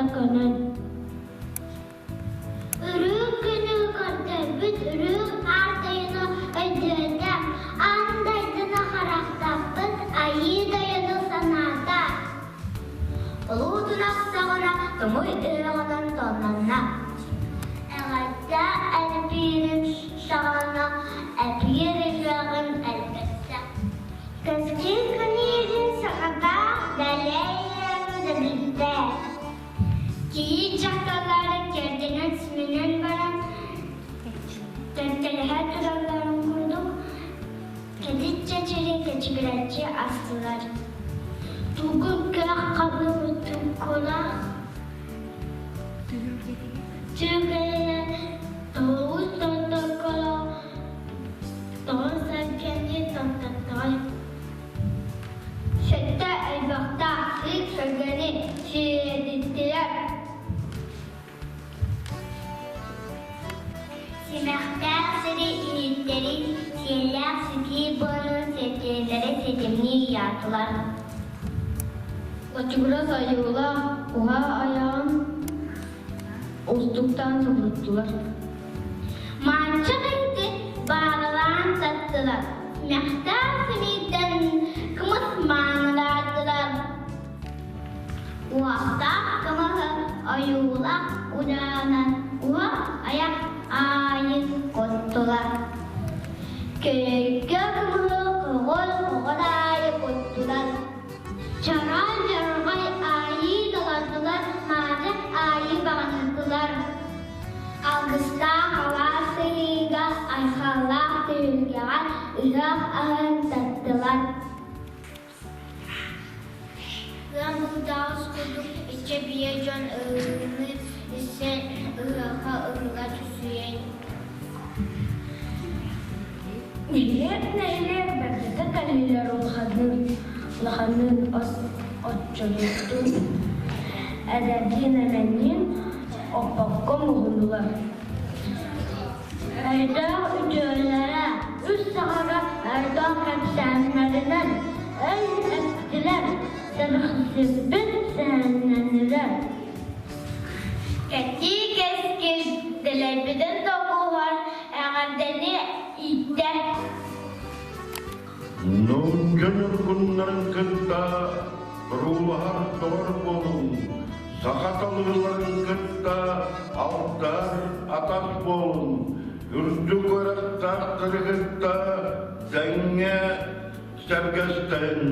барыта көнөн. Үрүҥ күнү көрдөрбүт үрүҥ аартайыны өйдөөтө, аан дойдуну харахтаппыт айыы дойду санаата. Улуу тунах саҕана туҥуй ыһыаҕынан тоннонно. Эҕэрдэ элбиирин саҕана эпиир ыһыаҕын элбэттэ. Кэскил күнүүтүн сахатаах дэлэй ыаны дэгиттэ. Кийиит дьахталлары кэргэнэн симэнэн баран кэккэлэһэ туралларын курдук кэтит чэчири кэчигирэччи астылар. Тугун көх хабыы туккулаах түгэнэ тоҕус томтокколо тоҕус сэргэни томтоттоҕой. Сэттэ элбэхтээх сыык сэргэни сиэдиттилэр. Симэхтээх сири иһиттэрин, сиэллээх ситии буолан сэтиэлэри ситимнии ыйаатылар. Очугурас айыылаах уһаа айаҕын устуктаан субуруттулар. Мааччах иһити бааралаан таттылар, симэхтээх симиирдэн кымыс маанылаатылар. Уохтаах кымыһы ойуулаах удаанан уһах айах аайы куттулар. Көлөйгө кымыһы көҕөл-көҕөл аайы куттулар. Чараан дьарҕай аайы талардылар, мааны аайы баҕанаттылар. Алгыстаах алаас сыһыыга, айхаллаах түһүлгэҕэ ыһыах аһын таттылар. Ыам быһыытааҕыс курдук иччэ биэ дьон ыһыыны истэн ыһыахха ыһыга түсүйэн Нэһилиэк нэһилиэк бэрдэтэ кэллилэр улаханныын улаханныын оччолуктуун эдэрдиин эмэнниин оппокко муһуннулар. Өйдөөх үтүөлэрэ үс саҕаҕа өйдөөх кэпсээннэринэн өй эптилэр, сэргэхсийбит сэһэннэннилэр. Кэтии кэскил дэлэйбитин тоҕуһар эҕэрдэни ииттэ. Нуучча ньургуннарын кытта туруулаһар доҕор буолуҥ, саха талыыларын кытта алтыһар атас буолуҥ, үрдүк үөрэхтээхтэри кытта тэҥҥэ сэргэстэһиҥ.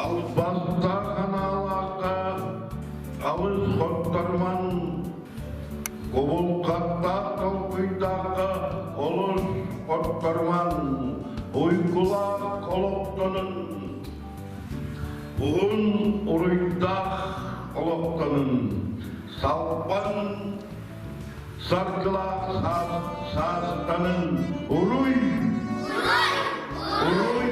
Албастаах анаалаахха алыс хотторумаҥ, Кубулҕаттаах толкуйдаахха олус хотторумаҥ, уйгулаах олохтонун, уһун уруйдаах олохтонун, салпан саргылаах саастанын уруй! Уруй!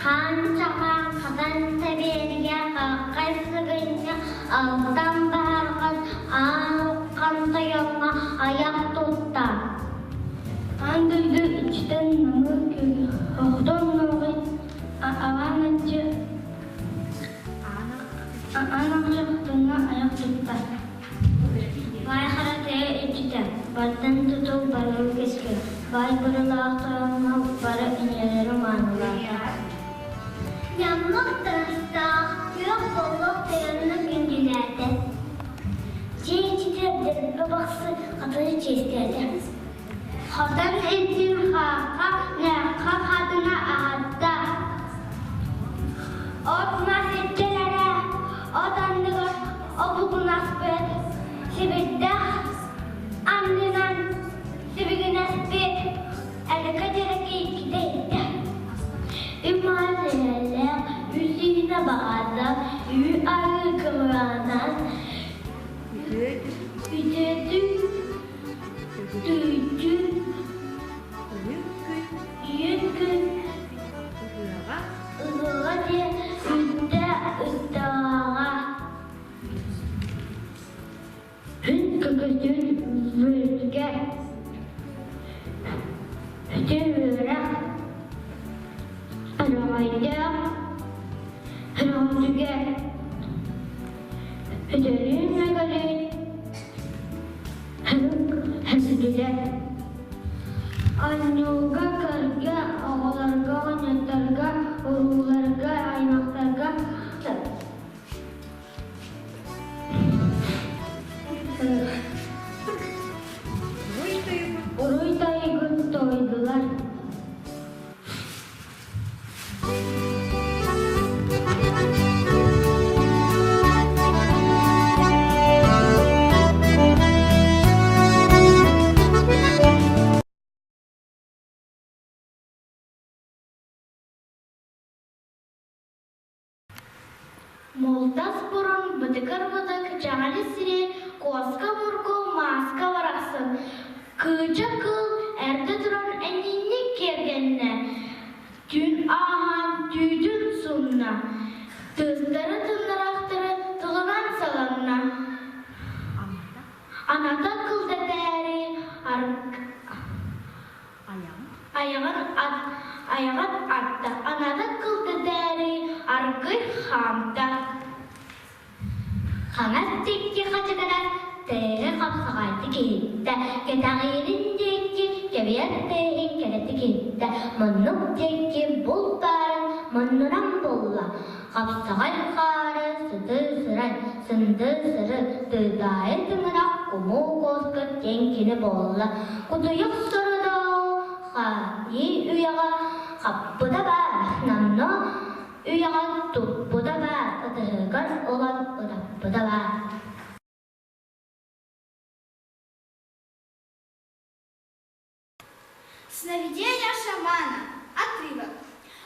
Хаан чаҕаан хатан тэбиэргэ хаххай сыгынньа алтан баһарҕас аан уххан тойоҥҥо айах тутта. Аан дойду иччитэн намыын күөл охтон нооҕой аҕаан аччы аан ахчахтыҥҥа айах тутта. Баай хара тыа иччитэ, бартан тутул барыл кэскил, баай барылаах тойоҥҥо бары ийэлэри маанылаата. Ньаммах таҥастаах, күөх боллох тойонно күндүлээтэ. Дьиэ иччитэ дэлби бахсы хатыны чиэстээтэ. Хотон иччитин хаахха, ньаахха хатына аһатта. От-мас иччилэрэ, от анныгар обугунаспыт, сибирдэх аннынан сибигинэспит, элэкэ дьэрэкэ иккитэ иттэ. Үп-маас эһэллээх, үс иһинэ баҕарда, үү-арыы кымыраанан, үтүөтүк түүтү, үйүн күн ыһыаҕа диэн үттэ ыттаҕа. Күн көкөтүн бүрүтгэ үтүө үөрэх өрөҕөйдөөх өрөҕөтүгэр. Өтөрүн-мөкөрүн хасыгылар Оонньууга, көргө, оҕолорго, оҕонньотторго, урууларга, аймахтарга Уруй тойугун туойдулар. Мултас бурун бытыгыр-бытык дьаҥали сири куоска мургу мааска барахсан кыыча кыыл эрдэ туран эҥинник киэргэннэ, түүн ааһан түүтүн сунна, тыстары тыннарахтары тылынан саланна. Аната кылдатээри Айаҕын ат, айаҕын атта, аната кылдатээри аргый хаамта. Хаҥас диэки хачыгырас тыаһы хапсаҕайдык иһиттэ, кэтэҕиирин диэки кэбиһэр тыаһын кэрэтик иһиттэ, муннук диэки булт баарын муннунан булла. Хапсаҕай хаары сыты-сырай, сынды-сыры, тыыдаайы тыҥырах кумуу куоска диэн кини буолла. Кутуйах сородоо хаайыы үйэҕэ хаппыта баар, намно үйэҕэ туппута баар, ытыһыгар ылан ытаппыта баар. Сновидения шамана. Отрывок.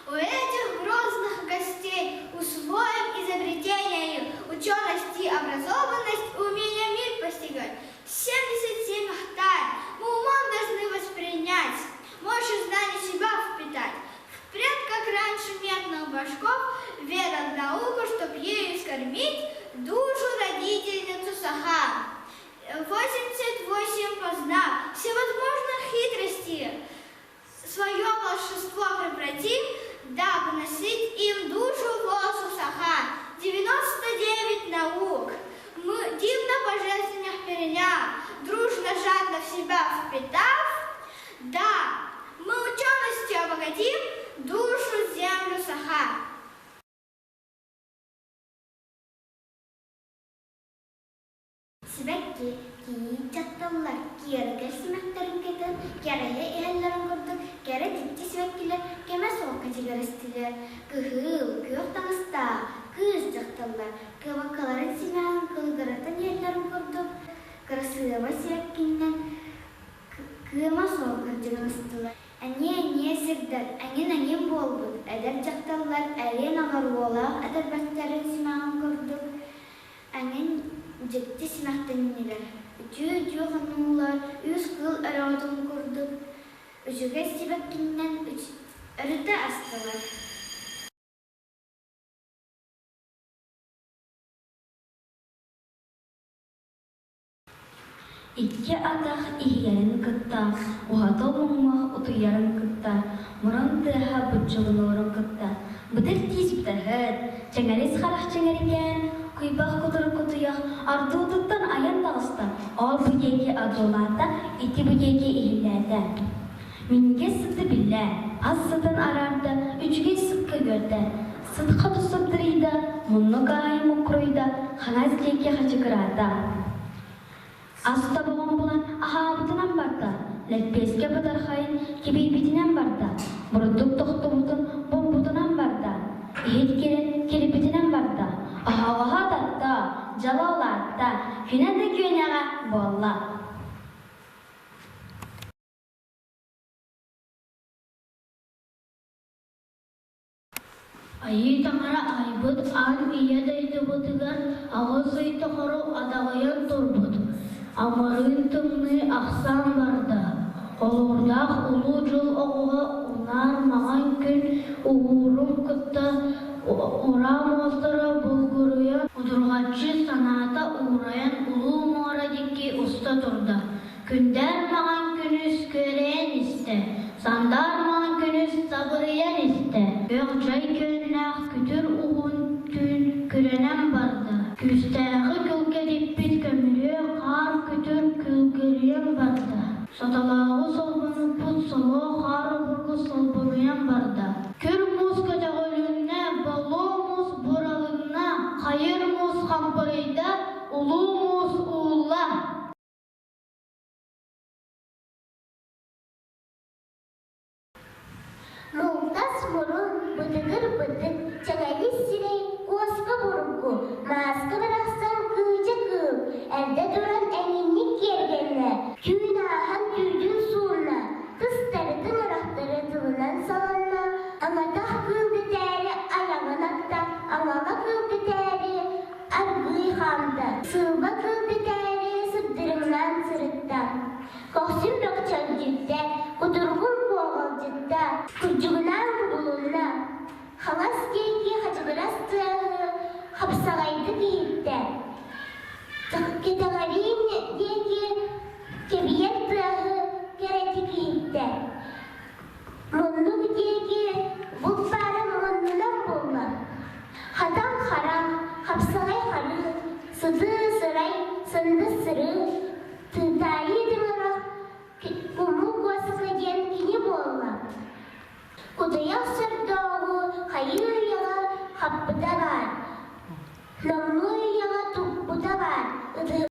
У этих грозных гостей усвоим изобретение учености, образованность, умение мир постигать. 77 тайн мы умом должны воспринять, больше знаний себя впитать. Впредь, как раньше медных башков, вера в науку, чтоб ею скормить душу родительницу Саха. 88 познав всевозможных хитрости, свое волшебство превратим, дабы носить им душу волосу саха. 99 наук мы дивно божественных переняв, дружно жадно в себя впитав, да, мы ученостью обогатим душу землю саха. Сибэкки, кийиит дьахталлар киэргэл симэхтэрин кэтэн, кэрэйэ иһэллэрин курдук кэрэ дьикти сибэккилэр кэмэ суох кэчигирэстилэр. Кыһыл, күөх таҥастаах кыыс дьахталлар кыбакаларын симэҕин кылыгыратан иһэллэрин курдук кырасыабай сибэккиннэн кыама суох кырдьыгынастылар. Эниэ-эниэ сирдэр эҥин-эҥин буолбут эдэр дьахталлар эриэн оҕуруолаах этэрбэстэрин симэҕин курдук Эҥин дьикти симэхтэннилэр, үтүө-үтүө хонуулар үс кыыл өрөҕөтүн курдук үчүгэй сибэккиннэн өрүтэ астылар. Икки атах иһийэрин кытта, уһата муҥмах утуйарын кытта, мурун тыаһа быччыгыныырын кытта, бытыр тиис бүтэһит, чэҥэрис харах чэҥэрикээн, куйбах кутурук кутуйах ардуутуттан айан таҕыста, ол бу диэки одуулаата, ити бу диэки иһиллээтэ. Минньигэс сыты биллэ, ас сытын араарда, үчүгэй сыкка үөрдэ, сыт хоту сыбдырыйда, муннук аайы муккуруйда, хаҥас диэки хачыгыраата. Ас тобоҕун булан аһаабытынан барда, лэппиэскэ бытархайын кибийбитинэн барда, бурдук тохтубутун булбутунан барда, иһит кирин кирбитинэн барда, оһоҕоһо татта, дьоло улаатта, күнэ да күөнэҕэ буолла. Айыы Таҥара айбыт аан ийэ дойдубутугар 8 ый тухары адаҕыйан турбут, амырыын тымныы ахсаан барда, олуурдаах улуу дьыл оҕуһа унаар маҥан күн уһуурун кытта ураа муостара булгуруйан, удурҕаччы санаата уурайан улуу муора диэки уста турда. Күндээр маҥан күнүс күөрэйэн истэ, сандаар маҥан күнүс сабырыйан истэ, күөх дьай күөннээх күтүр уһун түүн күрэнэн барда, күүстээҕи Улуу муус уулла. Мылтас мурун, бытыгыр бытык, чэҥэлис сирэй, куоска бургу, мааска барахсан кыыча кыыл, эрдэ туран эҥинник киэргэннэ, түүн ааһан түүтүн суунна, тыстарытын ырахтары тылынан саланна, аҥатах кыыл дэтээри айаҕын атта, аҥала кыыл дэтээри аргыый хаамта, сыылба кыыл дэтээри сыбдырыҥнаан сырытта. Көхсүм бөкчөлдьүттэ, кутургум куоҕалдьытта, курдьугунаан кубулунна, хаҥас диэки хачыгырас тыаһы хапсаҕайдык иһиттэ, кэтэҕэриин диэки кэбийэр тыаһы кэрэтик иһиттэ. Муннук диэки булт баарын муннунан булла. Хатан харах, хапсаҕай харыы, сытыы сырай, сындыс сырыы, Тыытаайы тыҥырах Куму Куоска диэн кини буолла. Кутуйах сордооҕу хайыы үйэҕэ хаппыта баар, номнуо үйэҕэ туппута баар.